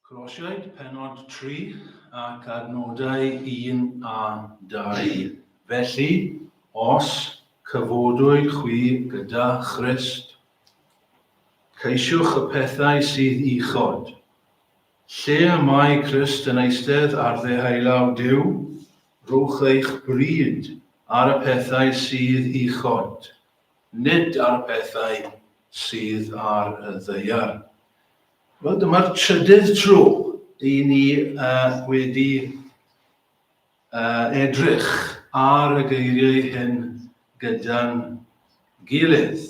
Colosiaid, pennod 3 ac adnodau 1 a 2. Felly, os cyfodwyd chwi gyda Christ, ceisiwch y pethau sydd uchod, lle y mae Crist yn eistedd ar ddeheulaw Duw, rhowch eich bryd ar y pethau sydd uchod, nid ar y pethau sydd ar y ddaear. Wel, dyma'r trydydd tro i ni uh, wedi uh, edrych ar y geiriau hyn gyda'n gilydd.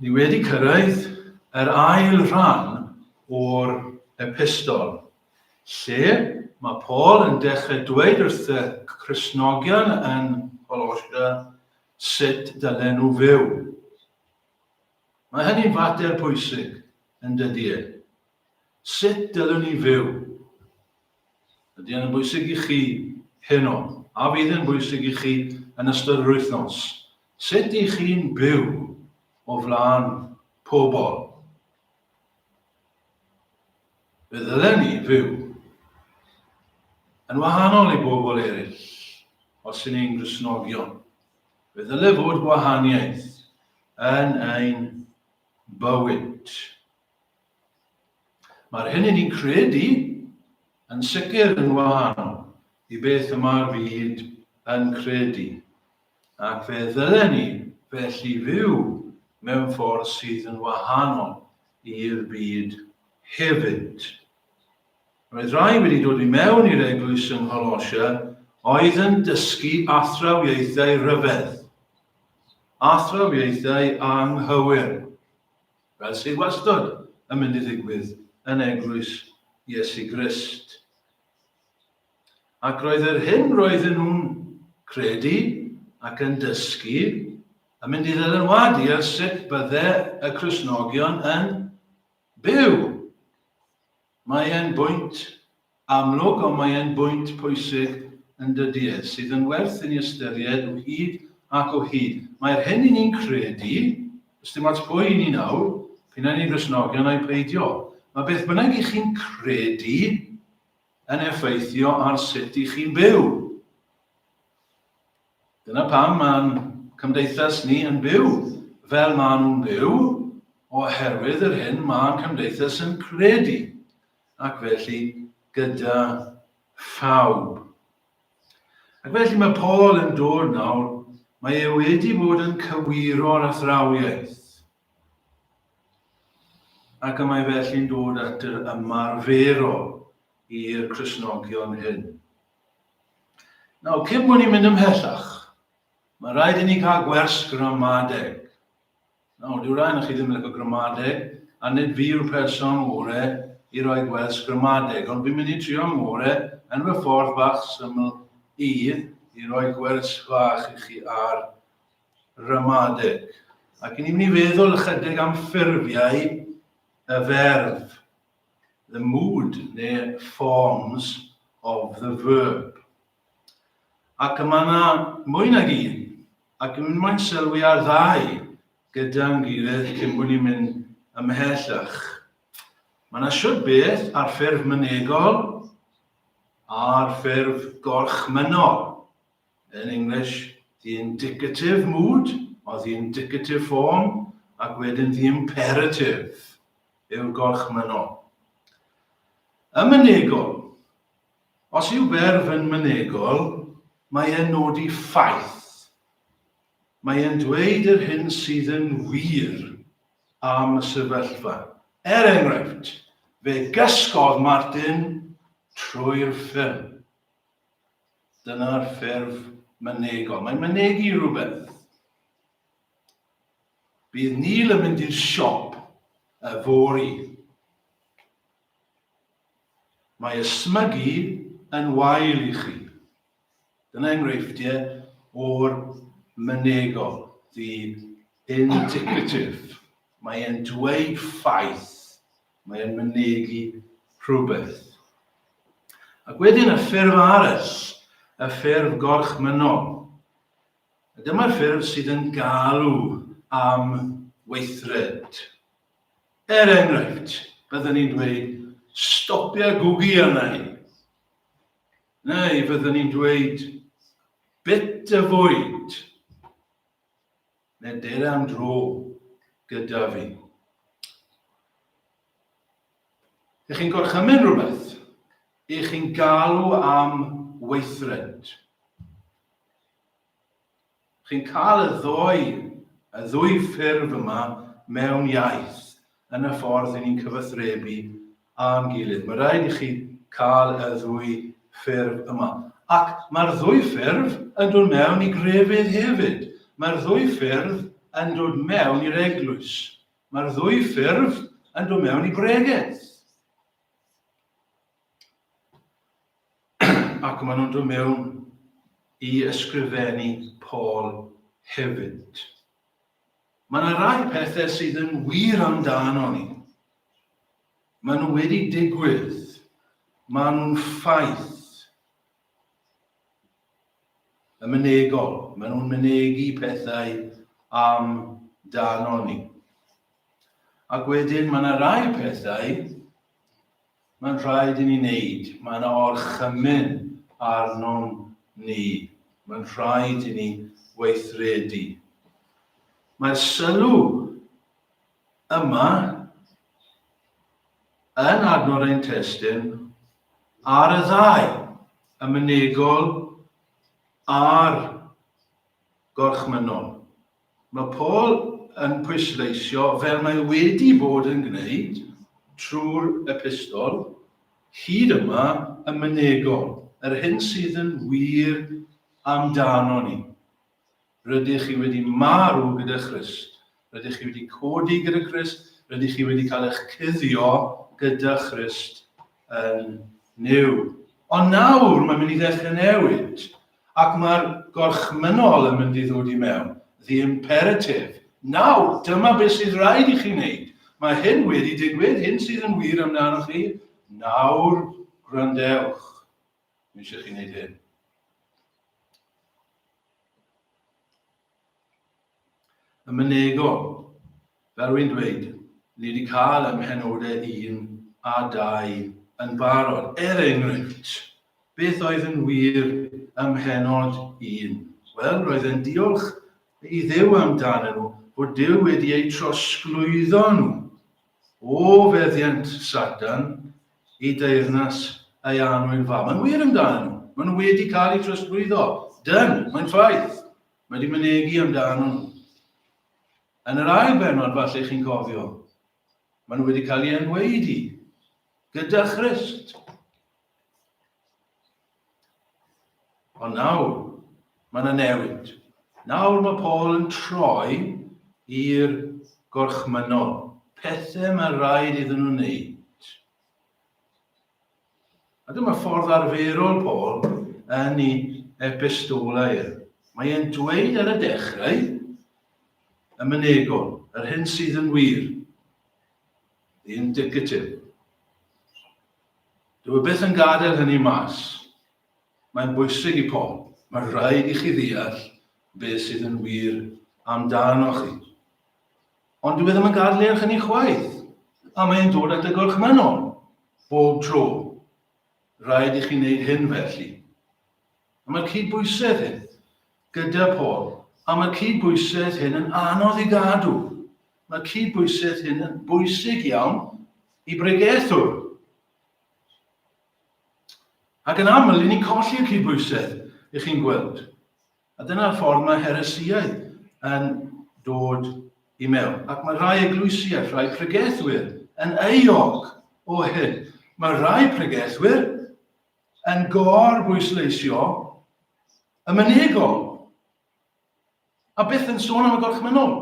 Ni wedi cyrraedd yr ail rhan o'r epistol, lle mae Paul yn dechrau dweud wrth y Cristnogion yn Colosia sut dylen nhw fyw. Mae hynny'n fater pwysig, yn dydy e? Sut dylwn ni fyw? Ydy e'n bwysig i chi heno? A fydd e'n bwysig i chi yn ystod yr wythnos? Sut i chi'n byw o flaen pobl? Fe ddylen ni fyw yn wahanol i bobl eraill os y'n ni'n Gristnogion. Fe ddyle fod gwahaniaeth yn ein bywyd. Mae'r hyn i ni'n credu yn sicr yn wahanol i beth y mae'r byd yn credu, ac fe ddylen ni felly fyw mewn ffordd sydd yn wahanol i'r byd hefyd. Roedd rhai wedi dod i mewn i'r eglwys yng Ngholosia oedd yn dysgu athrawiaethau rhyfedd, athrawiaethau anghywir, fel sydd wastad yn mynd i ddigwydd yn eglwys Iesu Grist. Ac roedd yr hyn roedden nhw'n credu ac yn dysgu yn mynd i ddylanwadu ar sut bydde y Cristnogion yn byw. Mae e'n bwynt amlwg ond mae e'n bwynt pwysig yn dydy e, sydd yn werth i ni ystyried o hyd ac o hyd. Mae'r hyn i ni'n credu, does dim ots pwy i ni nawr, p'un ai ni'n Gristnogion ai peidio, mae beth bynnag i chi'n credu yn effeithio ar sut i chi'n byw. Dyna pam mae'n cymdeithas ni yn byw fel maen nhw'n byw, oherwydd yr hyn mae'n cymdeithas yn credu, ac felly gyda phawb. Ac felly mae Paul yn dod nawr, mae e wedi bod yn cywiro'r athrawiaeth. Ac y mae felly'n dod at yr ymarferol i'r Cristnogion hyn. Nawr, cyn bod ni'n mynd ymhellach, mae rhaid i ni cael gwers gramadeg. Nawr, dyw rhai chi ddim yn licio gramadeg, a nid fi yw'r person ore i roi gwers gramadeg, ond fi'n mynd i trio ngore yn fy ffordd bach syml i, i roi gwers fach i chi ar ramadeg. Ac ni'n mynd i feddwl ychydig am ffurfiau y ferf. The mood neu forms of the verb. Ac y mae yna mwy nag un, ac yn moyn sylwi ar ddau gyda'n gilydd cyn bod ni'n mynd ymhellach. Mae yna siwt beth ar ffurf mynegol a'r ffurf gorchmynnol. In English, the indicative mood or the indicative form, ac wedyn the imperative yw'r gorchmynnol. Y mynegol. Os yw berf yn mynegol, mae e'n nodi ffaith. Mae e'n dweud yr hyn sydd yn wir am y sefyllfa. Er enghraifft, fe gysgodd Martin trwy'r ffilm. Dyna'r ffurf mynegol. Mae'n mynegi rhywbeth. Bydd Neil yn mynd i'r siop yfory. Mae ysmygu yn wael i chi. Dyna enghreifftiau o'r mynegol, the indicative. Mae e'n dweud ffaith. Mae e'n mynegi rhywbeth. Ac wedyn y ffurf arall, y ffurf gorchmynnol. A dyma'r ffurf sydd yn galw am weithred. Er enghraifft, Byddwn ni'n dweud, stopia gwgu arna i. Neu fyddwn ni'n dweud, bit y fwyd. Neu dere am dro gyda fi. Ych chi'n gorchymyn rhywbeth? Ych chi'n galw am weithred? Chi'n cael y ddoi, y ddwy ffurf yma mewn iaith yn y ffordd i ni'n cyfathrebu â'n gilydd. Mae rhaid i chi cael y ddwy ffurf yma. Ac mae'r ddwy ffurf yn dod mewn i grefydd hefyd. Mae'r ddwy ffurf yn dod mewn i'r eglwys. Mae'r ddwy ffurf yn dod mewn i bregeth. Ac maen nhw'n dod mewn i ysgrifennu Paul hefyd. Mae yna rai pethau sydd yn wir amdano ni. Maen nhw wedi digwydd. Maen nhw'n ffaith. Y mynegol. Maen nhw'n mynegi pethau am dano ni. Ac wedyn mae yna rai pethau mae'n rhaid i ni wneud. Mae yna orchymyn arnon ni. Mae'n rhaid i ni weithredu. Mae'r sylw yma yn adnod ein testun ar y ddau, y mynegol a'r gorchmynnol. Mae Paul yn pwysleisio, fel mae wedi bod yn gwneud trwy'r epistol, hyd yma, y mynegol, yr hyn sydd yn wir amdano ni. Rydych chi wedi marw gyda Christ. Rydych chi wedi codi gyda Christ. Rydych chi wedi cael eich cuddio gyda Christ yn Nuw. Ond nawr mae'n mynd i ddechrau newid. Ac mae'r gorchmynnol yn mynd i ddod i mewn. The imperative. Nawr, dyma beth sydd rhaid i chi wneud. Mae hyn wedi digwydd, hyn sydd yn wir amdanoch chi. Nawr, gwrandewch. Mae eisiau chi wneud hyn. Y mynegol, fel wy'n dweud, ni wedi cael ym mhenodau 1 a 2 yn barod. Er enghraifft, beth oedd yn wir ym mhenod 1? Wel, roedd e'n diolch i Dduw amdanyn nhw, bod Duw wedi eu trosglwyddo nhw o feddiant Satan i deyrnas ei annwyl fab. Mae'n wir amdanyn nhw. Maen nhw wedi cael eu trosglwyddo. Dyn, mae'n ffaith. Mae wedi mynegi amdanyn nhw. Yn yr ail bennod, falle chi'n cofio, maen nhw wedi cael eu enwaedu gyda Christ. Ond nawr, mae yna newid. Nawr mae Paul yn troi i'r gorchmynnol. Pethau mae rhaid iddyn nhw wneud. A dyma ffordd arferol Paul yn ei epistolau e. Mae e'n dweud ar y dechrau, y mynegol, yr hyn sydd yn wir, the indicative. Dyw e byth yn gadael hynny mas. Mae'n bwysig i Paul. Mae rhaid i chi ddeall beth sydd yn wir amdanoch chi. Ond dyw e ddim yn gadael eich hynny chwaith. A mae'n dod at y gorchmynnol bob tro. Rhaid i chi wneud hyn felly. A mae'r cydbwysedd hyn gyda Paul, a mae'r cydbwysedd hyn yn anodd i gadw. Mae'r cydbwysedd hyn yn bwysig iawn i bregethwr. Ac yn aml, i ni'n colli'r cydbwysedd, i chi'n gweld. A dyna'r ffordd mae heresïau yn dod i mewn. Ac mae rhai eglwysi a rhai pregethwyr yn euog o hyn. Mae rhai pregethwyr yn gor-bwysleisio y mynegol. A byth yn sôn am y gorchmynnol.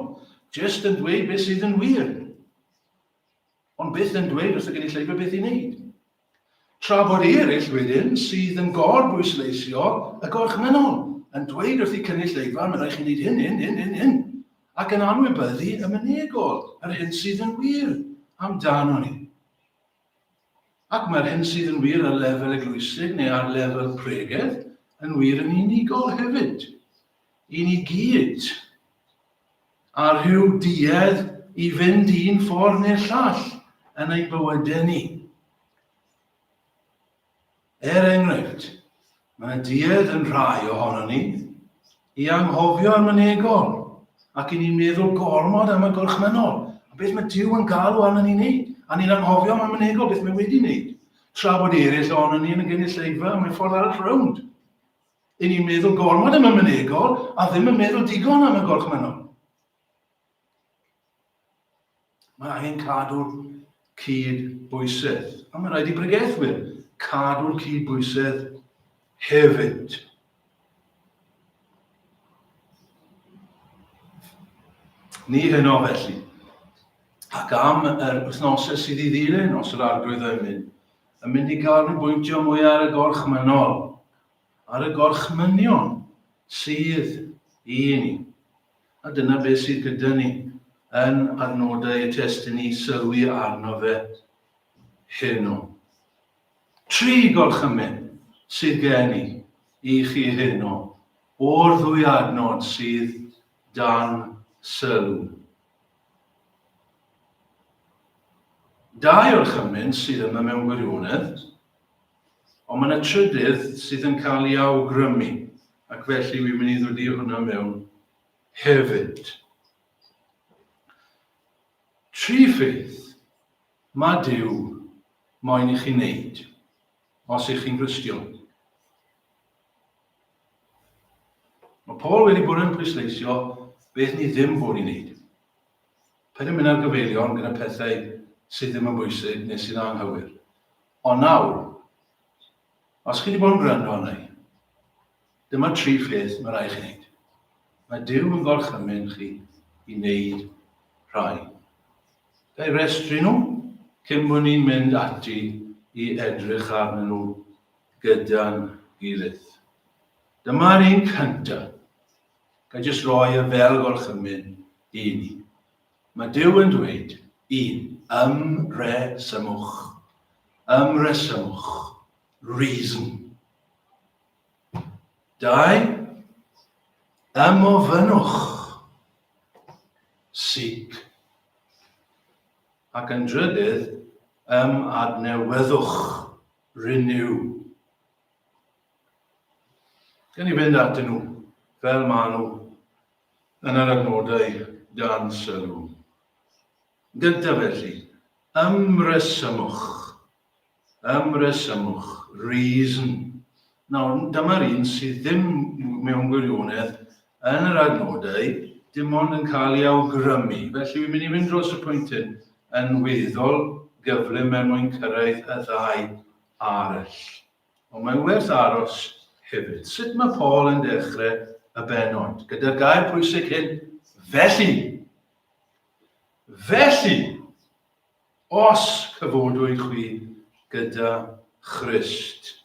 Jyst yn dweud beth sydd yn wir. Ond byth yn dweud wrth y gynulleidfa beth i wneud. Tra bod eraill wedyn sydd yn gor-bwysleisio y gorchmynnol, yn dweud wrth y cynulleidfa, mae rhaid chi wneud hyn, hyn, hyn, hyn, hyn, ac yn anwybyddu y mynegol, yr hyn sydd yn wir amdano ni. Ac mae'r hyn sydd yn wir ar lefel eglwysig neu ar lefel pregeth yn wir yn unigol hefyd. I ni gyd a rhyw duedd i fynd un ffordd neu'r llall yn ein bywydau ni. Er enghraifft, mae yna duedd yn rhai ohonon ni i anghofio'r mynegol ac i ni'n meddwl gormod am y gorchmynnol. A beth mae Duw yn galw arnon ni'n neud? A ni'n anghofio am y mynegol, beth mae wedi wneud. Tra bod eraill ohonon ni yn y gynulleidfa, mae'n ffordd arall rownd. I ni'n meddwl gormod am y mynegol a ddim yn meddwl digon am y gorchmynnol. Mae angen cadw'r cyd-bwysedd. A mae rhaid i bregethwyr cadw'r cyd-bwysedd hefyd. Ni heno felly, ac am yr wythnosau sydd i ddilyn, os yr arglwydd yn mynd, yn mynd i ganolbwyntio mwy ar y gorchmynnol, ar y gorchmynion sydd i ni. A dyna beth sydd gyda ni yn adnodau y testun i sylwi arno fe heno. Tri gorchymyn sydd gen i i chi heno o'r ddwy adnod sydd dan sylw. Dau orchymyn sydd yma mewn gwirionedd, ond mae yna trydydd sydd yn cael ei awgrymu, ac felly wi'n mynd i ddod i hwnna mewn hefyd. Tri pheth mae Duw moyn i chi wneud os ych chi'n Gristion. Mae Paul wedi bod yn pwysleisio beth ni ddim fod i wneud. Paid â mynd ar gyfeiliorn gyda pethau sydd ddim yn bwysig neu sydd anghywir. Ond nawr, os chi wedi bod yn gwrando arna i, dyma tri pheth mae rhaid chi wneud. Mae Duw yn gorchymyn chi i wneud rhai. Ga i restru nhw cyn bod ni'n mynd ati i edrych arnyn nhw gyda'n gilydd. Dyma'r un cyntaf. Ga i jyst roi e fel gorchymyn i ni. Mae Duw yn dweud, un, ymresymwch. Ymresymwch. Reason. Dau, ymofynnwch. Seek. Ac yn drydydd, ymadnewyddwch. Renew. Gan i fynd atyn nhw fel maen nhw yn yr adnodau dan sylw. Gyntaf felly, ymresymwch. Ymresymwch. Reason. Nawr, dyma'r un sydd ddim mewn gwirionedd yn yr adnodau, dim ond yn cael ei awgrymu. Felly, wi'n mynd i fynd dros y pwynt hyn yn weddol gyflym er mwyn cyrraedd y ddau arall. Ond mae'n werth aros hefyd. Sut mae Paul yn dechrau y bennod? Gyda'r gair pwysig hyn, felly. Felly, os cyfodwyd chwi gyda Christ.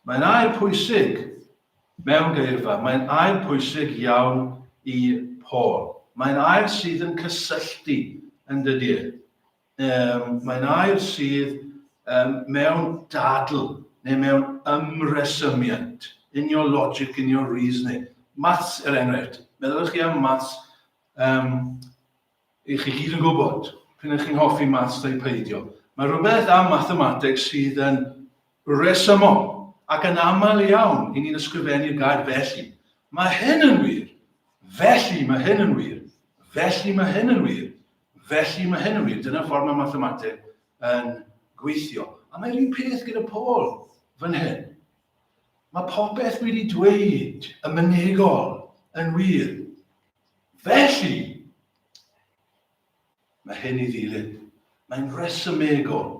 Mae'n air pwysig mewn geirfa. Mae'n air pwysig iawn i Paul. Mae'n air sydd yn cysylltu yn dydy e. Um, mae'n air sydd um, mewn dadl neu mewn ymresymiant. In your logic, in your reasoning. Maths, er enghraifft. Meddylwch chi am maths, um, i chi gyd yn gwybod, p'un ych chi'n hoffi maths neu peidio. Mae rhywbeth am mathemateg sydd yn resymol, ac yn aml iawn i ni'n ysgrifennu'r gair felly. Mae hyn yn wir, felly mae hyn yn wir, felly mae hyn yn wir, Felly mae hyn yn wir, dyna'r ffordd mae mathemateg yn gweithio. A mae'r un peth gyda Paul fan hyn. Mae popeth wedi dweud y mynegol yn wir. Felly, mae hyn i ddilyn. Mae'n resymegol.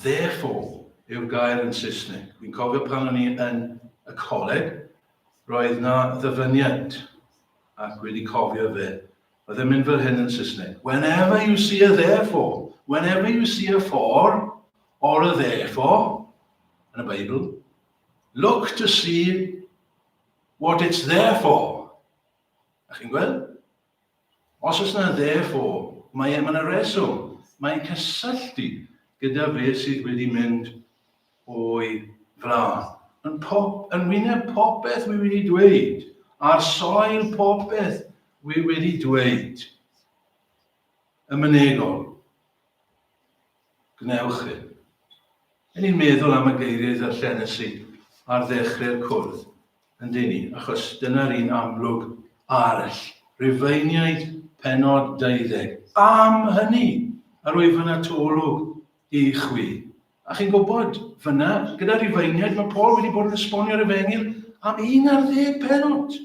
Therefore yw'r gair yn Saesneg. Fi'n cofio pan o'n i yn y coleg, roedd na ddyfyniad, ac wedi cofio fe. Oedd e'n mynd fel hyn yn Saesneg. Whenever you see a therefore, whenever you see a for, or a therefore, yn y Beibl, look to see what it's there for. A chi'n gweld? Os oes yna therefore, mae e, mae yna reswm. Mae'n cysylltu gyda fe sydd wedi mynd o'i flaen. Yn, pop, yn wyneb popeth wi wedi dweud, ar sail popeth wi wedi dweud. y mynegol. Gwnewch hyn. Yn ni'n meddwl am y geiriau ddarllenes i ar ddechrau'r cwrdd, yn dyn ni, achos dyna'r un amlwg arall. Rufeiniaid penod 20. Am hynny, yr wyf yn atolwg i chwi. A chi'n gwybod, fyna, gyda Rufeiniaid, mae Paul wedi bod yn esbonio'r efengyl am 11 penod.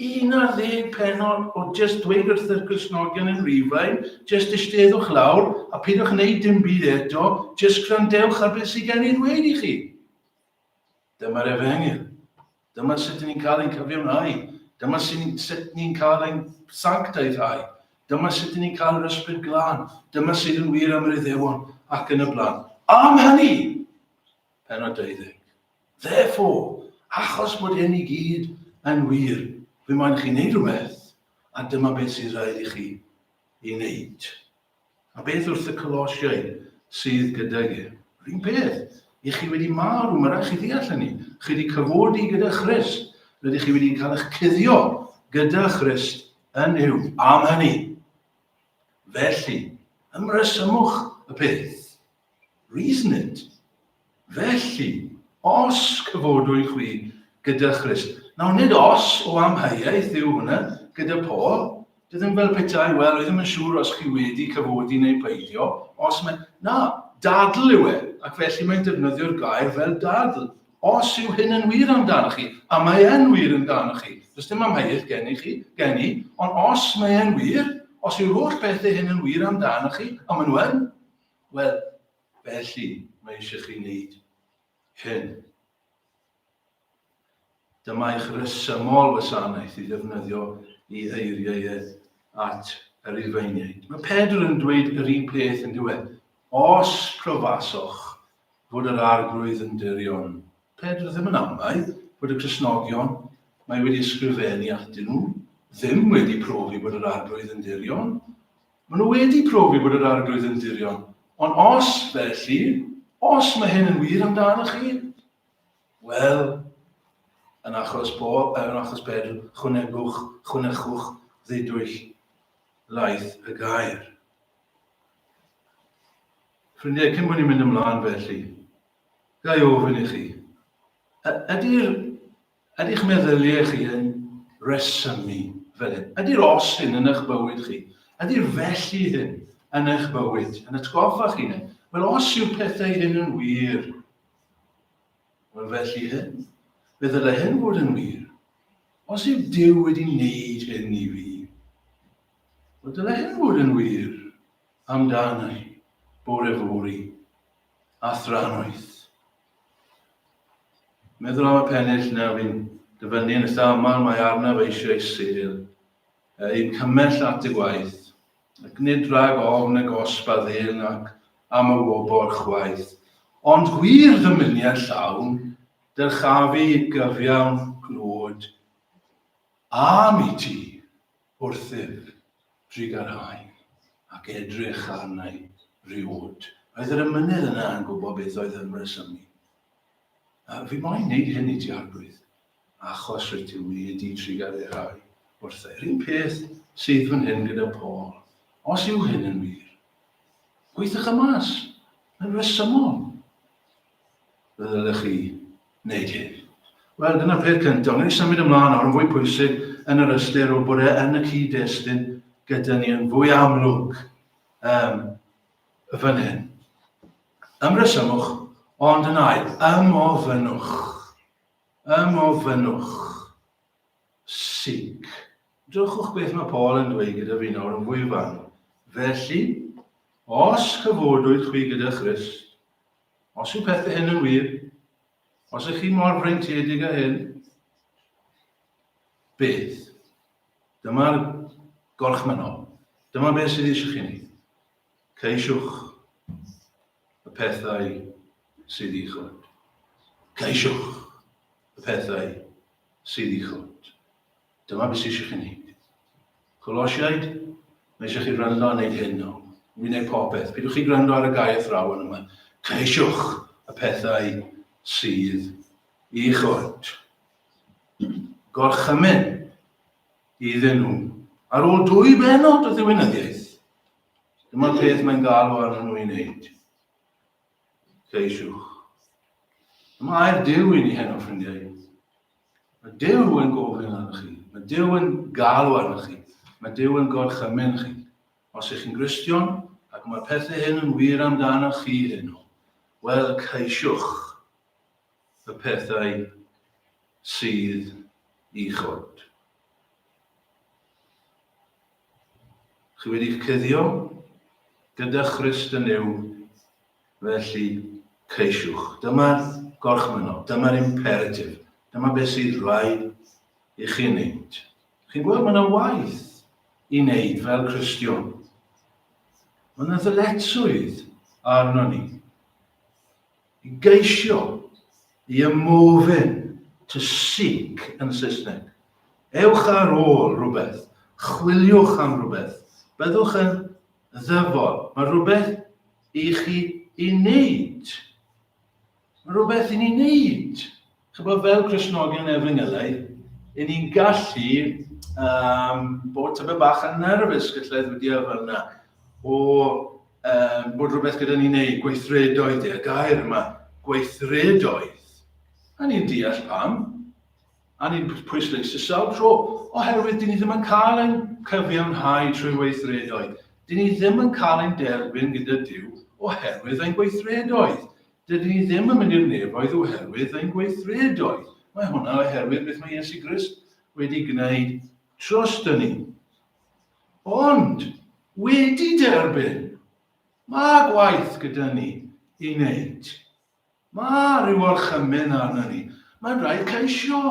11 penod o jyst dweud wrth y Cristnogion yn Rufain, jyst eisteddwch lawr a peidiwch wneud dim byd eto, jyst gwrandewch ar beth sydd gen i ddweud i chi. Dyma'r efengyl. Dyma sut ni'n cael ein cyfiawnhau. Dyma sut ni'n cael ein sanctaiddhau. Dyma sut ni'n cael yr ysbryd glân. Dyma sydd yn wir am yr Iddewon ac yn y blaen. Am hynny, penod 20. Therefore, achos bod hyn i gyd yn wir, fi moyn chi wneud rhywbeth, a dyma beth sydd rhaid i chi i wneud. A beth wrth y Colosiaid sydd gydag e? Yr un peth. I chi wedi marw, mae rhaid chi ddeall hynny. Chi wedi cyfodi gyda Christ. Rydych chi wedi cael eich cuddio gyda Christ yn Nuw. Am hynny. Felly, ymresymwch y peth. Reason it. Felly, os cyfodwyd chwi gyda Christ. Nawr, nid os o amheuaeth yw hwnna gyda Paul. Dwi ddim fel petai, wel, dwi ddim yn siŵr os chi wedi cyfodi neu peidio. Os mae... Na, dadl yw e, ac felly mae'n defnyddio'r gair fel dadl. Os yw hyn yn wir amdanoch chi, a mae e'n wir amdanoch chi, does dim amheuaeth gennych chi, gen i, ond os mae e'n wir, os yw'r holl bethau hyn yn wir amdanoch chi, a maen nhw yn, wel, Felly, mae eisiau chi wneud hyn. Dyma eich rhesymol wasanaeth i ddefnyddio i eiriau e at y Rufeiniaid. Mae Pedr yn dweud yr un peth yn diwedd. Os profasoch fod yr arglwydd yn dirion. Pedr ddim yn amau fod y Cristnogion mae wedi ysgrifennu atyn nhw ddim wedi profi bod yr arglwydd yn dirion. Maen nhw wedi profi bod yr Arglwydd yn dirion. Ond os, felly, os mae hyn yn wir amdanoch chi, wel, yn achos, bo, yn achos Pedr, chwnegwch, chwnychwch ddidwyll laeth y gair. Ffrindiau, cyn bod ni'n mynd ymlaen felly, ga i ofyn i chi, ydy'r Ydy'ch meddyliau chi yn rhesymu fel hyn? Ydy'r os hyn yn eich bywyd chi? Ydy'r felly hyn yn eich bywyd? Yn atgoffa chi hyn? Wel, os yw'r pethau hyn yn wir, wel felly hyn, fe ddylai hyn fod yn wir. Os yw Duw wedi wneud hyn i fi, wel dylai hyn fod yn wir amdana i, bore fory a thrannoeth. Meddwl am y pennill na fi'n dyfynnu yn eitha aml, mae arnaf eisiau sêl, i'm cymell at y gwaith, ac nid rhag ofn y gosb a ddêl nac am y wobr chwaith, ond gwir ddymuniad llawn, dyrchafu gyfiawn glod am i ti wrthyf drugarhau ac edrych arnai riod. Roedd yr emynydd yna yn gwybod beth oedd yn rhesymu. A fi moyn neud hyn i ti, Arglwydd, achos rwyt ti wedi trugarehau wrtha i. Yr un peth sydd fan hyn gyda Paul. Os yw hyn yn wir, gweithiwch y mas. Mae'n resymol. Fe ddylech chi wneud hyn. Wel, dyna'r peth cyntaf. Wnawn ni symud ymlaen nawr yn fwy pwysig yn yr ystyr o bod e yn y cyd-destun gyda ni yn fwy amlwg um, fan hyn. Ymresymwch, ond yn ail, ymofynnwch. Ymofynnwch. Seek. Drychwch beth mae Paul yn dweud gyda fi nawr yn fwy fanwl. Felly, os cyfodwyd chwi gyda Christ, os yw pethau hyn yn wir, os ych chi mor freintiedig â hyn, beth? Dyma'r gorchmynnol. Dyma beth sydd eisiau chi wneud. Ceisiwch y pethau sydd uchod. Ceisiwch y pethau sydd uchod. Dyma beth sydd eisiau chi wneud. Colosiaid, mae eisiau chi wrando a wneud hyn nawr. Wi'n gwneud popeth. Pidwch chi gwrando ar y gair athrawon yma. Ceisiwch y pethau sydd uchod. Gorchymyn iddyn nhw. Ar ôl dwy benod o ddiwinyddiaeth. Dyma'r peth mae'n galw arnyn nhw i wneud. Ceisiwch. Dyma air Duw i ni heno, ffrindiau. Mae Duw yn gofyn arnoch chi. Mae Duw yn galw arnoch chi. Mae Duw yn gorchymyn chi. Os ych chi'n Gristion, ac mae'r pethau hyn yn wir amdanoch chi heno, wel, ceisiwch y pethau sydd uchod. Chi wedi'ch cuddio gyda Christ yn Nuw, felly ceisiwch. Dyma'r gorchmynnol, dyma'r imperatif, dyma beth sydd rhaid i chi wneud. Chi'n gweld, mae yna waith i wneud fel Cristion. Mae yna ddyletswydd arno ni i geisio, i ymofyn, to seek yn Saesneg. Ewch ar ôl rhywbeth, chwiliwch am rhywbeth, byddwch yn ddyfod. Mae rhywbeth i chi i wneud. Mae rhywbeth i ni wneud. Chybod, fel Cristnogion efengylaidd, i ni'n gallu um, bod tyba bach yn nerfus, gallai ddweud i fel yna, o um, bod rhywbeth gyda ni'n neud, gweithredoedd, y gair yma, gweithredoedd. A ni'n deall pam. A ni'n pwysleisio sawl tro, oherwydd dyn ni ddim yn cael ein cyfiawnhau trwy weithredoedd. Dyn ni ddim yn cael ein derbyn gyda Duw oherwydd ein gweithredoedd. Dydyn ni ddim yn mynd i'r nefoedd oherwydd ein gweithredoedd. Mae hwnna oherwydd beth mae Iesu Grist wedi gwneud troston ni. Ond, wedi derbyn, mae gwaith gyda ni i wneud. Mae rhyw orchymyn arno ni. Mae'n rhaid ceisio.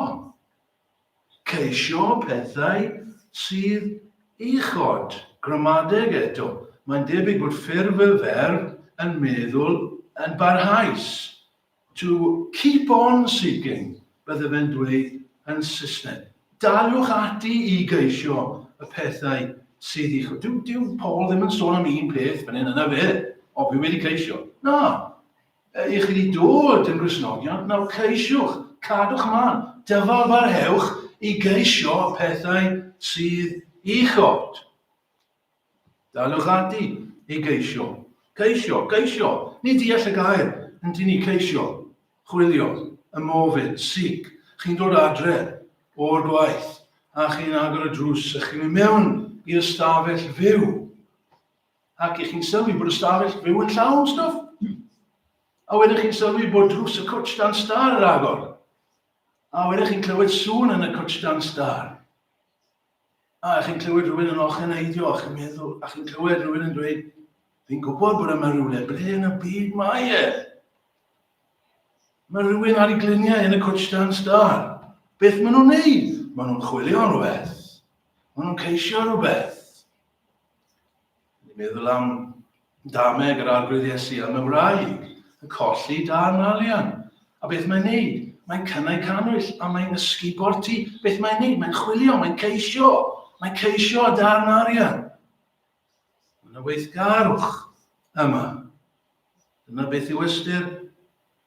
Ceisio pethau sydd uchod. Gramadeg eto. Mae'n debyg bod ffurf y ferf yn meddwl yn barhaus. To keep on seeking, bydde fe'n dweud yn Saesneg. Daliwch ati i geisio y pethau sydd uchod. Dyw, dyw Paul ddim yn sôn am un peth fan hyn, yna fe. O, fi wedi ceisio. Na, I chi wedi dod yn Gristnogion, nawr ceisiwch, cadwch ymlaen, dyfalbarhewch i geisio pethau sydd uchod. Daliwch ati i geisio. Ceisio, geisio. Ni deall y gair, yn dyn ni ceisio, chwilio, ymofyn, seek. Chi'n dod adre o'r gwaith, a chi'n agor y drws, a chi'n mynd mewn i'r ystafell fyw. Ac i chi'n sylwi bod y stafell fyw yn llawn stwff. A wedyn chi'n sylwi bod drws y cwtsh dan star ar agor. A wedyn chi'n clywed sŵn yn y cwtsh dan star. A chi'n clywed rhywun yn ocheneidio, a chi'n meddwl, a chi'n clywed rhywun yn dweud, fi'n gwybod bod yma rhywle, ble yn y byd mae e? Mae rhywun ar ei gliniau yn y cwtsh dan star. Beth maen nhw'n neud? Maen nhw'n chwilio am rhywbeth. Maen nhw'n ceisio rhywbeth. Ni'n meddwl am dameg yr Arglwydd Iesu am y wraig, yn colli darn arian. A beth mae'n neud? Mae'n cynnau cannwyll a mae'n ysgubo'r tŷ. Beth mae'n neud? Mae'n chwilio, mae'n ceisio. Mae'n ceisio darn arian. Mae yna weithgarwch yma. Dyna beth yw ystyr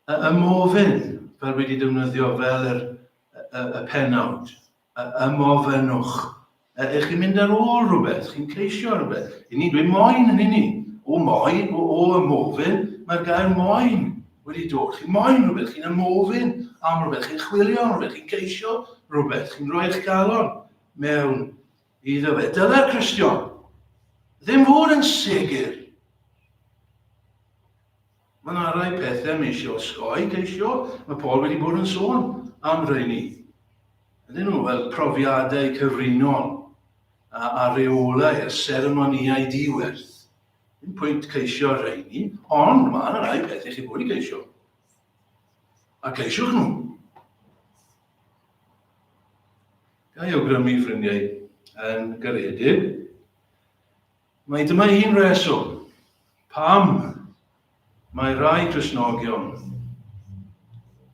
y ymofyn, fel wedi defnyddio fel yr, y, y, y penawd. Ymofynnwch. Ych chi'n mynd ar ôl rhywbeth, chi'n ceisio rhywbeth. I ni dweud moyn yn ni. O moyn, o, o ymofyn, mae'r gair moyn wedi dod. Chi'n moyn rhywbeth, chi'n ymofyn am rhywbeth, chi'n chwilio am rhywbeth, chi'n ceisio rhywbeth, chi'n rhoi eich galon mewn iddo fe. Dyle'r Cristion ddim fod yn segur. Mae yna rai pethau mae eisiau osgoi ceisio. Mae Paul wedi bod yn sôn am rheini. Ydyn nhw fel profiadau cyfrinol a, a reolau a seremonïau diwerth. Ddim pwynt ceisio rheini, ond mae yna rai pethau chi fod i geisio. A ceisiwch nhw. Ga i awgrymu, ffrindiau, yn garedig, Mae dyma un reswm pam mae rhai Cristnogion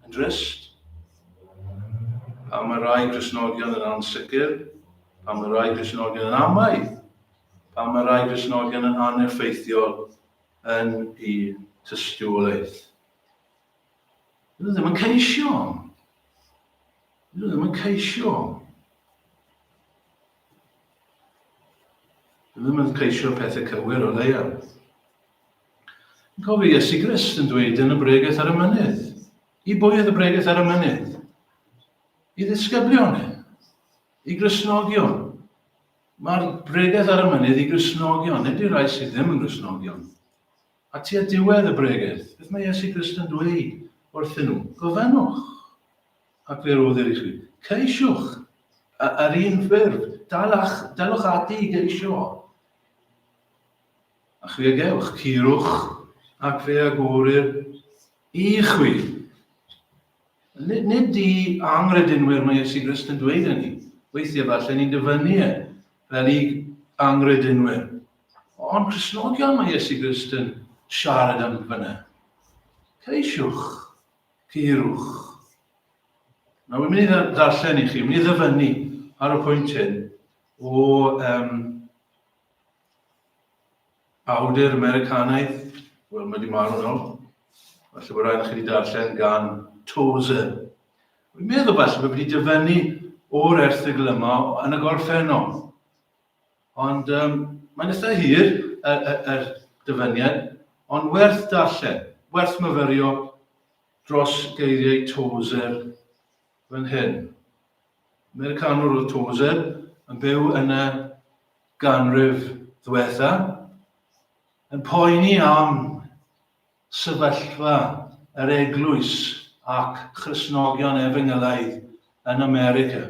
yn drist, pam mae rhai Cristnogion yn ansicr, pam mae rhai Cristnogion yn amau, pam mae rhai Cristnogion yn aneffeithiol yn eu tystiolaeth. Dyn nhw ddim yn ceisio. Dyn nhw ddim yn ceisio. Dyn ddim yn ceisio pethau cywir o leia. Yn cofio Iesu Grist yn dweud yn y bregeth ar y mynydd. I bwy oedd y bregeth ar y mynydd? I ddisgyblion, i Gristnogion. Mae'r bregeth ar y mynydd i Gristnogion, nid i rai sydd ddim yn Gristnogion. A tua diwedd y bregeth, beth mae Iesu Grist yn dweud wrthyn nhw? Gofynnwch, ac fe roddir i chwi. Ceisiwch, ar un ffurf, dalach, dalwch ati i geisio. A chwi a gewch, curwch, ac fe agorir i chwi. Nid, nid i anghredinwyr mae Iesu Grist yn dweud hynny. Weithiau falle ni'n dyfynnu e fel i anghredinwyr. Ond Cristnogion mae Iesu Grist yn siarad am fyna. Ceisiwch, curwch. Nawr, wy'n mynd i ddarllen i chi, mynd i ddyfynnu ar y pwynt hyn o um, Awdur Americanaidd, wel mae wedi marw nawr, falle bod rhaid chi wedi darllen gan Tozer. Dwi'n meddwl falle bod wedi dyfynnu o'r erthygl yma yn y gorffennol. Ond um, mae'n eitha hir, y, y, yr dyfyniad, ond werth darllen, werth myfyrio dros geiriau Tozer fan hyn. Americanwr oedd Tozer, yn byw yn y ganrif ddwetha, yn poeni am sefyllfa yr eglwys ac Christnogion efengylaidd yn America.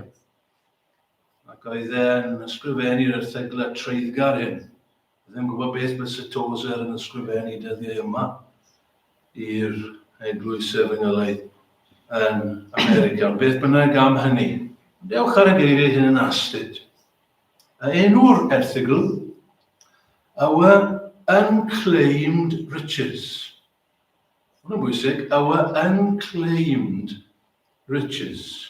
Ac oedd e'n ysgrifennu'r erthyglau treiddgar hyn. Ddim gwybod beth byse Tozer yn ysgrifennu dyddiau yma i'r eglwys efengylaidd yn America. Ond beth bynnag am hynny, dewch ar y geiriau hyn yn astud. A enw'r erthygl, Our Unclaimed Riches. Hwnnw'n bwysig, Our Unclaimed Riches.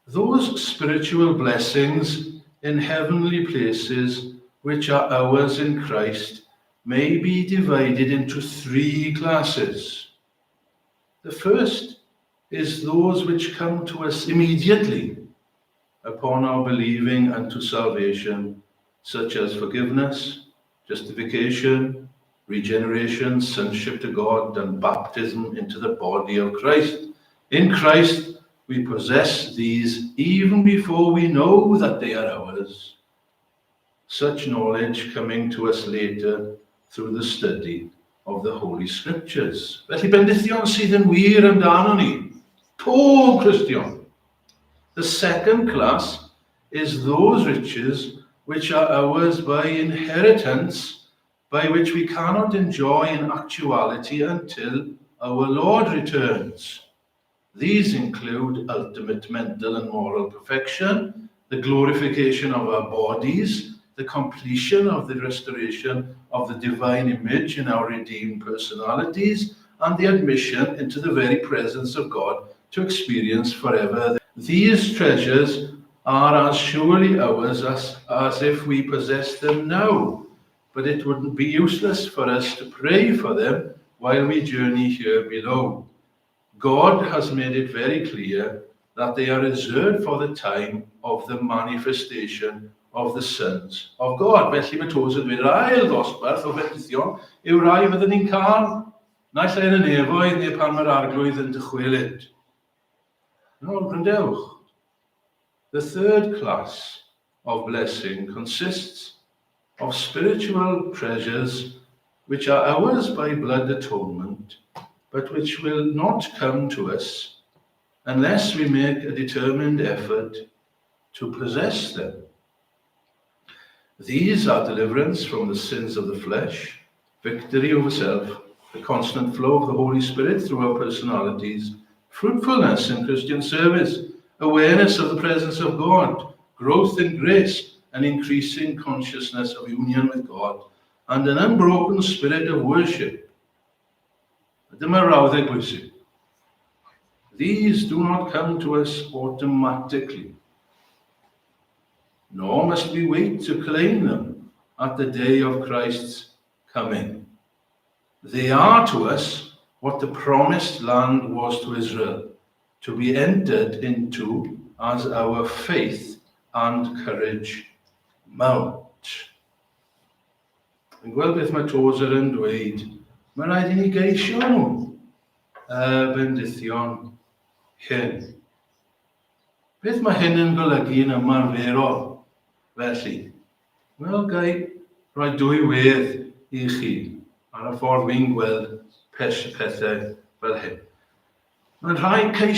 Those spiritual blessings in heavenly places which are ours in Christ may be divided into three classes. The first is those which come to us immediately upon our believing unto salvation, such as forgiveness, justification, regeneration, sonship to God, and baptism into the body of Christ. In Christ, we possess these even before we know that they are ours. Such knowledge coming to us later through the study of the Holy Scriptures. Felly bendithion sydd yn wir amdano ni. Pob Cristion. The second class is those riches which are ours by inheritance, by which we cannot enjoy in actuality until our Lord returns. These include ultimate mental and moral perfection, the glorification of our bodies, the completion of the restoration of the divine image in our redeemed personalities, and the admission into the very presence of God to experience forever. These treasures are as surely ours as, as if we possessed them now, but it wouldn't be useless for us to pray for them while we journey here below. God has made it very clear that they are reserved for the time of the manifestation of the sons of God. Felly mae Tozer yn dweud yr ail ddosbarth o fendithion yw rai fyddwn ni'n cael naill ai yn y nefoedd neu pan mae'r arglwydd yn dychwelyd. Yn ôl, gwrandewch. The third class of blessing consists of spiritual treasures which are ours by blood atonement, but which will not come to us unless we make a determined effort to possess them. These are deliverance from the sins of the flesh, victory over self, the constant flow of the Holy Spirit through our personalities, fruitfulness in Christian service, awareness of the presence of God, growth in grace, an increasing consciousness of union with God, and an unbroken spirit of worship. Dyma rawddeg bwysig. These do not come to us automatically. Nor must we wait to claim them at the day of Christ's coming. They are to us what the promised land was to Israel, to be entered into as our faith and courage mount. Yn gweld beth mae Tozer yn dweud, mae rhaid i ni geisio nhw, y bendithion hyn. Beth mae hyn yn golygu yn ymarferol, felly? Wel, gai roi dwy wedd i chi ar y ffordd wy'n gweld pethau fel hyn. Mae'n rhaid ceisio.